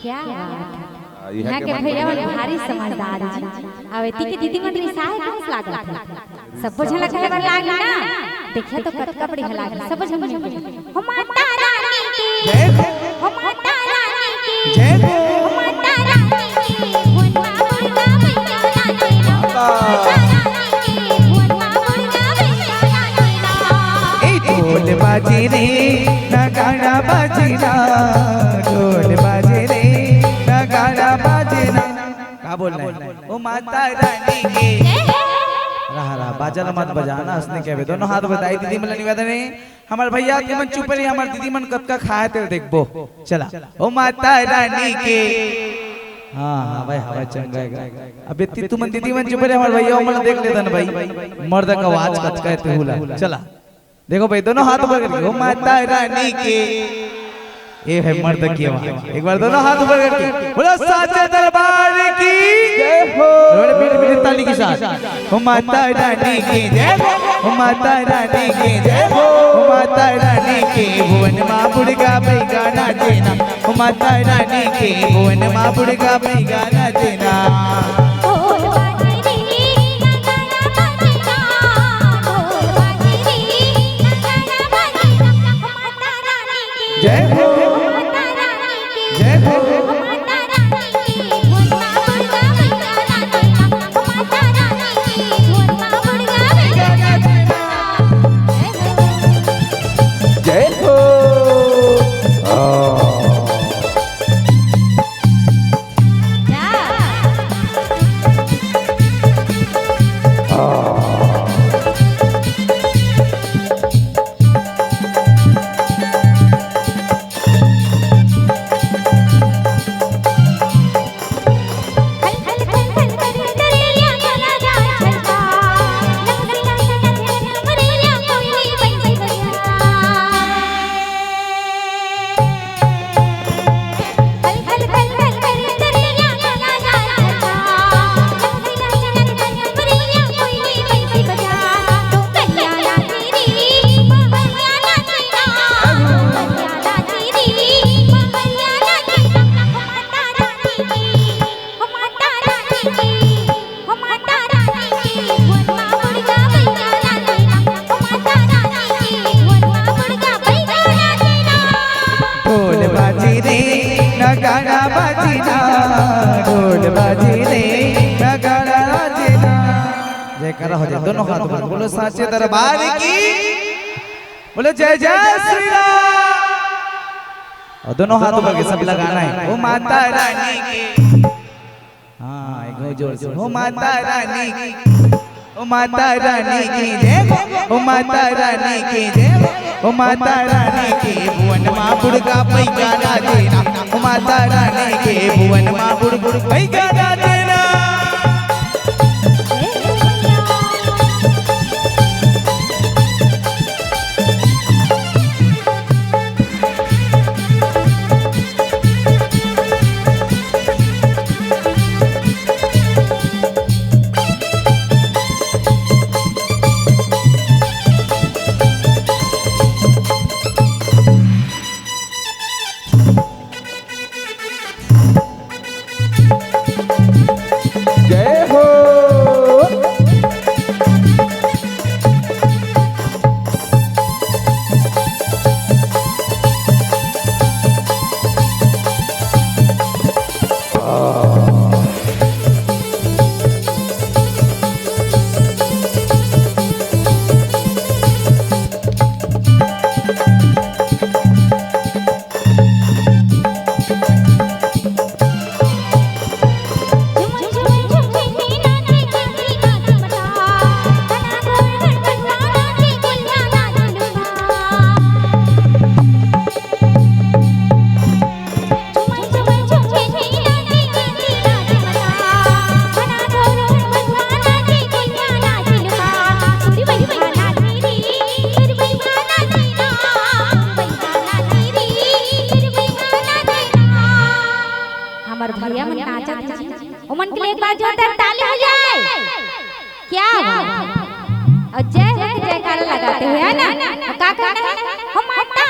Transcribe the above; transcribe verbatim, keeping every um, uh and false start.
क्या बात है। इहाँ के भैया मन भारी समझदार जी। अब एती के दीदी मन रिसाए कस लागत हे। सब्बो झन ला कहे बर लागही ना। देखिया तो कतका बढ़िया लागही। सब्बो झन मिलके। हो माता रानी की। जय हो। हो माता रानी की। जय हो। हो माता रानी की। भुवन माँ दुर्गा मैया रानी ना। माता रानी की। भुवन माँ दुर्गा मैया रानी ना। ए ढोल बाजे रे, नगाड़ा बाजे ना, ढोल बाजे रे, नगाड़ा बाजे ना। का बोलना है? ओ माता रानी की। रहा, रहा, बाजा ला मत बजाना, असने कहबे। दोनों हाथ उपर, दाई दीदी मन ला निवेदन हे, हमर भैया तुमन चुप रही, हमर दीदी मन कतका खाए तेला देखबो। चला, ओ माता रानी के। हाँ, हाँ, भाई, हवा चंगा हे। अबे ती तुमन दीदी मन चुप रही, हमर भैया मन देख लेतन भाई। मर्द का आवाज कतका हे तेहू ला। चला। देखो भाई, दोनों हाथ ऊपर करके, ओ माता रानी के। ये है मर्द की आवाज। एक बार दोनों हाथ ऊपर करके बोलो, साचे दरबार की जय हो। बड़े मीठी मीठी ताली के साथ। ओ माता रानी की जय हो, ओ माता रानी की जय हो, ओ माता रानी की। भुवन माँ बुढ़गा बैगा नाचे ना, ओ माता रानी की। भुवन माँ बुढ़गा बैगा नाचे ना। जय हो। जय हो। जय हो। आ। ढोल बाजी रे, नगाड़ा बाजी ना, ढोल बाजी रे, नगाड़ा बाजी ना। जयकारा हो जाए, दोनों हाथ ऊपर, बोलो साचे दरबार की, बोलो जय जय श्री राम। अउ दोनों हाथ ऊपर के सब लगाना हे, ओ माता रानी की। हाँ, एक बार जोर से। ओ माता रानी की, ओ माता रानी की जय हो, ओ माता रानी की जय हो, ओ माता रानी की। भुवन माँ बुढ़गा बैगा नाचे ना, ओ माता रानी की। भुवन माँ बुढ़ बुढ़ बैगा नाचे ना। जय हो। हमर भैया मन नाचत हे, ओमन के लिए एक बार जोरदार ताली हो जाए। क्या बात है? अउ जय हो के जयकारा लगाते हुए, है ना? अउ का कहना हे? हो माता